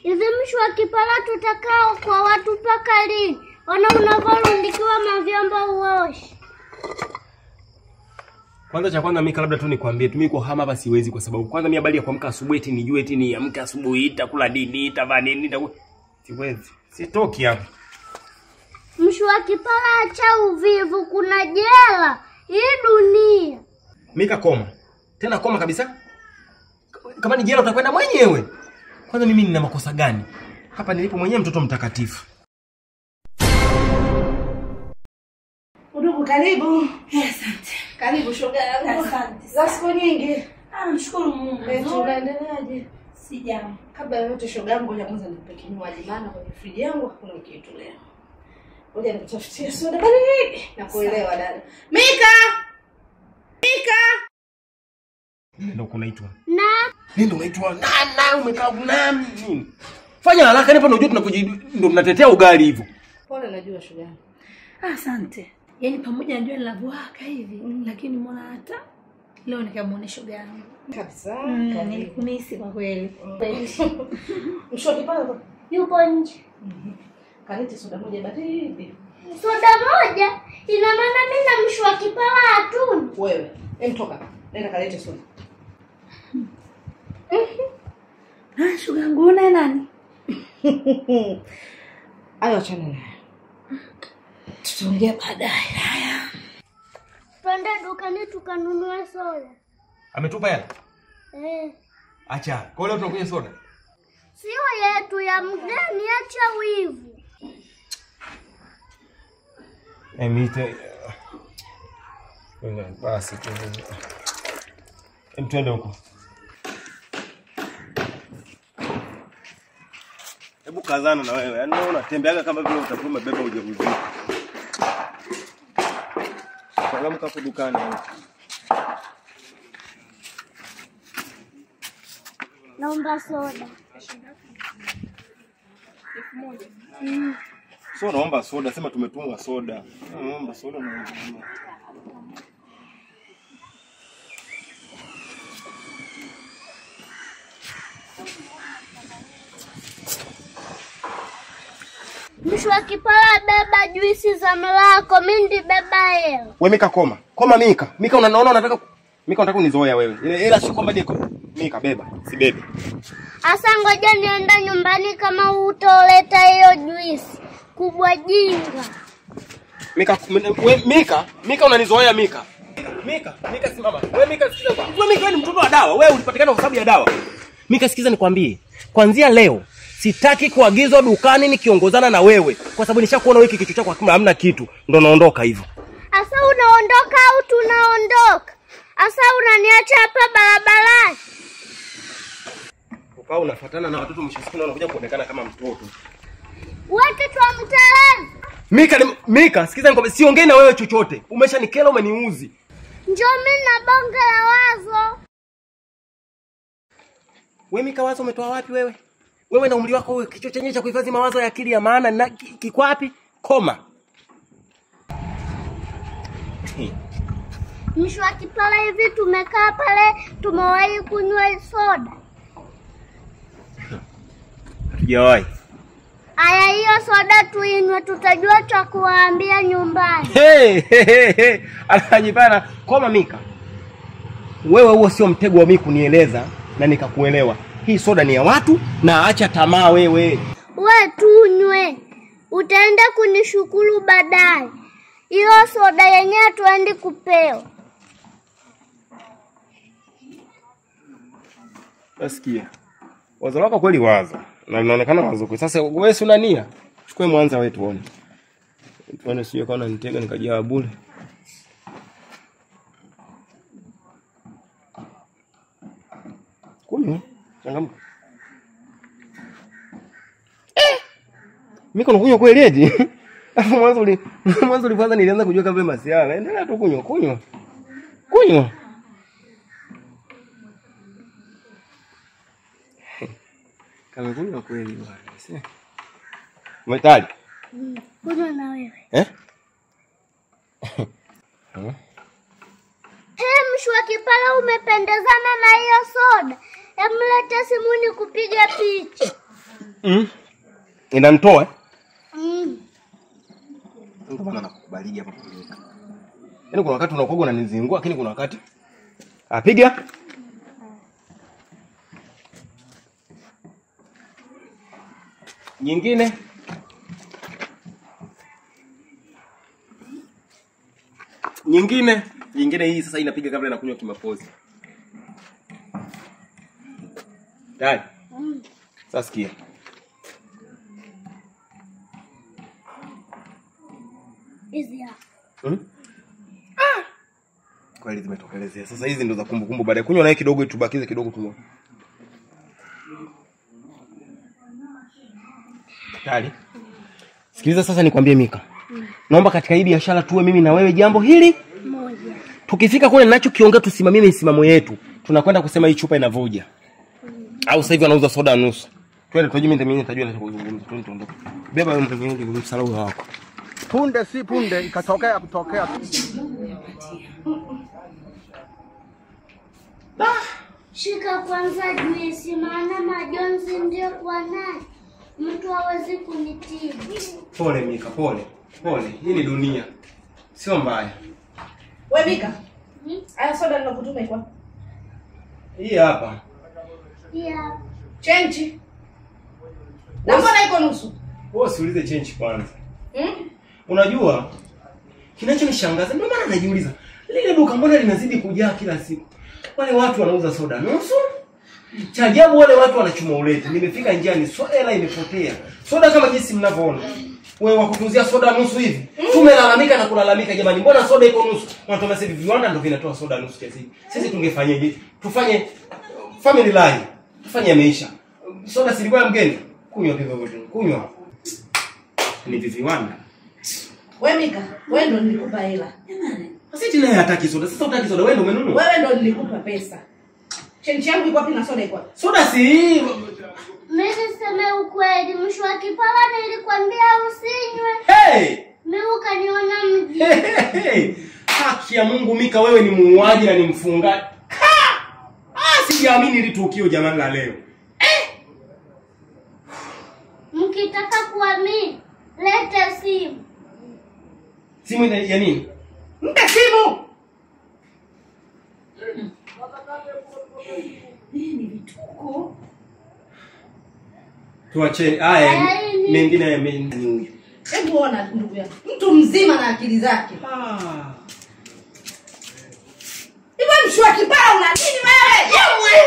Hivi mshwa kipara tutakao kwa watu mpaka lini? Ona unavyorundikiwa mavyombo uoshi. Kwanza cha kwanza Mika, labda tu nikwambie tu mimi kuhama hapa siwezi, kwa sababu kwanza mimi habari ya kuamka asubuhi eti nijue eti niamke asubuhi itakula nini, itavaa nini, itakula siwezi. Sitoki hapa. Mshwa kipara acha uvivu, kuna jela hii dunia. Mika koma. Tena koma kabisa. Kama ni jela utakwenda mwenyewe. Kwanza mimi nina makosa gani? Hapa nilipo mwenyewe mtoto mtakatifu. Udugu karibu. Asante. Karibu shoga yangu. Asante. Za siku nyingi. Ah, namshukuru Mungu. Unaendeleaje? Sijambo. Kabla ya yote shoga yangu, ngoja kwanza nikupe kinywaji maana kwenye friji yangu hakuna kitu leo. Ngoja nikutafutie soda baridi. Nakuelewa dada. Mika! Mika! Ndio kunaitwa. Na ndio unaitwa na na umekaa na nini? Fanya haraka nipo, unajua tunakuji ndio mnatetea ugali hivyo. Pole najua shoga yangu. Asante. Yaani pamoja najua nilavuaka hivi, lakini mbona hata leo nikamuonesha shoga yangu. Kabisa. Nilikumisi kwa kweli. Mshwa kipara yupo nje. Kalete soda moja baridi. Soda moja? Ina maana mimi na mshwa kipara hatuni. Wewe, emtoka. Nenda kalete soda. Ah, shoga yangu una nani? Ayo achana naye. Tutaongea baadaye. Haya. Twende dukani tukanunue soda. Ametupa hela? Eh. Acha. Kwa leo tunakunywa soda. Sio yetu, ya mgeni, acha wivu. Emite. Basi tu. Twende huko. Hebu kazana na wewe. Yaani wewe unatembeaga kama vile utakuwa umebeba ujauzito. Changamka hapo dukani. Naomba soda. 1000. Sio naomba soda, sema tumetumwa soda. Naomba soda na Mshwa kipara beba juisi za mlako, mimi ndi beba hela. Wewe Mika koma. Koma Mika. Mika unaona unataka Mika unataka unizoea wewe. Ile hela sio kwamba niko. Mika beba, si bebe. Asa ngoja nienda nyumbani kama hutoleta hiyo juisi. Kubwa jinga. Mika we, Mika, Mika unanizoea Mika. Mika, Mika simama. Wewe Mika sikiza. Wewe Mika ni mtoto wa dawa. Wewe ulipatikana kwa sababu ya dawa. Mika sikiza nikwambie. Kuanzia leo sitaki kuagizwa dukani nikiongozana na wewe, kwa sababu nishakuona wewe kichwa chako hamna kitu, ndo naondoka hivyo. Asa unaondoka au tunaondoka? Asa unaniacha hapa barabarani? Ukao unafuatana na watoto mshisiku na unakuja kuonekana kama mtoto. Wewe kichwa mtelezi. Mika, Mika sikiza nikwambie, siongei na wewe chochote. Umeshanikela, umeniuzi. Njoo mimi na bonge la wazo. Wewe Mika wazo umetoa wapi wewe? Wewe na umri wako wewe kichwa chenyewe cha kuhifadhi mawazo ya akili ya maana na kiko wapi? Koma. Mshwa kipara hivi tumekaa pale tumewahi kunywa soda. Hatujawahi. Aya hiyo soda tuinywe tutajua cha kuwaambia nyumbani. Hey, hey, hey, hey. Anajipana. Koma Mika. Wewe huo sio mtego wa mimi kunieleza na nikakuelewa. Hii soda ni ya watu na acha tamaa wewe. We tunywe. Utaenda kunishukuru baadaye. Hiyo soda yenyewe tuendi kupewa. Nasikia. Wazo lako kweli wazo. Na linaonekana wazo kweli. Sasa wewe si una nia? Chukue mwanza wewe tuone. Tuone sio kama unanitega nikajaa bure. Kunywa. Changamka. Eh! Miko unakunywa kweli eti? Alafu mwanzo ulianza nilianza kujua kama masiala. Endelea tu kunywa, kunywa. Kunywa. Kama kunywa kweli bwana. Si. Umetali? Kunywa na wewe. Eh? Hey, mshwa kipara umependezana na hiyo soda. Emlete simu nikupiga picha. Inanitoa eh? Ndio maana nakukubalija hapa Mika. Yaani kuna wakati unakuwa unanizingua lakini kuna wakati apiga. Nyingine. Nyingine, nyingine hii sasa inapiga kabla inakunywa kimapozi. Dai. Sasa sikia. Hizi hapa. Kweli zimetokelezea. Sasa hizi ndo za kumbukumbu baada ya kunywa naye kidogo tubakize kidogo tu. Tayari. Sikiliza sasa nikwambie Mika. Naomba katika hii biashara tuwe mimi na wewe jambo hili moja. Tukifika kule ninachokiongea tusimamie misimamo yetu. Tunakwenda kusema hii chupa inavuja. Au sasa hivi wanauza soda nusu. Twende tujue mimi nitajua ninachozungumza. Twende tuondoke. Beba wewe mwenyewe ndio msalau wako. Punde si punde ikatokea kutokea. Shika kwanza juisi maana majonzi ndio kwa naye. Mtu hawezi kunitibu. Pole Mika, pole. Pole, hii ni dunia. Sio mbaya. Wewe Mika. Aya soda ninakutuma iko. Hii hapa. Hii hapa. Chenji. Na mbona iko nusu? Wewe usiulize chenji kwanza. Unajua kinachonishangaza ndio maana najiuliza. Lile duka mbona linazidi kujaa kila siku? Wale watu wanauza soda nusu. Cha ajabu wale watu wanachuma ulete. Nimefika njiani soda imepotea. Soda kama jinsi mnavyoona. Wewe wakutuzia soda nusu hivi. Tumelalamika na kulalamika jamani, mbona soda iko nusu? Wanatuambia sasa hivi viwanda ndio vinatoa soda nusu kiasi. Sisi tungefanyaje? Tufanye family line. Tufanye maisha. Soda si ilikuwa ya mgeni. Kunywa vivyo vyote. Kunywa. Ni viwanda. Wewe Mika, wewe ndio nilikupa hela. Jamani. Sasa tena hataki soda. Sasa hutaki soda, wewe ndio umenunua. Wewe ndio nilikupa pesa. Chenji yangu iko wapi na soda iko wapi? Soda si mimi niseme ukweli, mwisho wa kipara nilikwambia usinywe. Hey! Mimi ukaniona mji. Hey, hey. Haki ya Mungu Mika, wewe ni muuaji na ni mfungaji. Sijaamini hili tukio jamani la leo. Mkitaka kuamini, leta simu. Simu ya nini? Mpe simu. Nini vituko? Tuache haya mengine ya mimi huyu. Hebu ona ndugu yangu. Mtu mzima na akili zake. Hivi mshwa kibao una nini wewe? Yewe.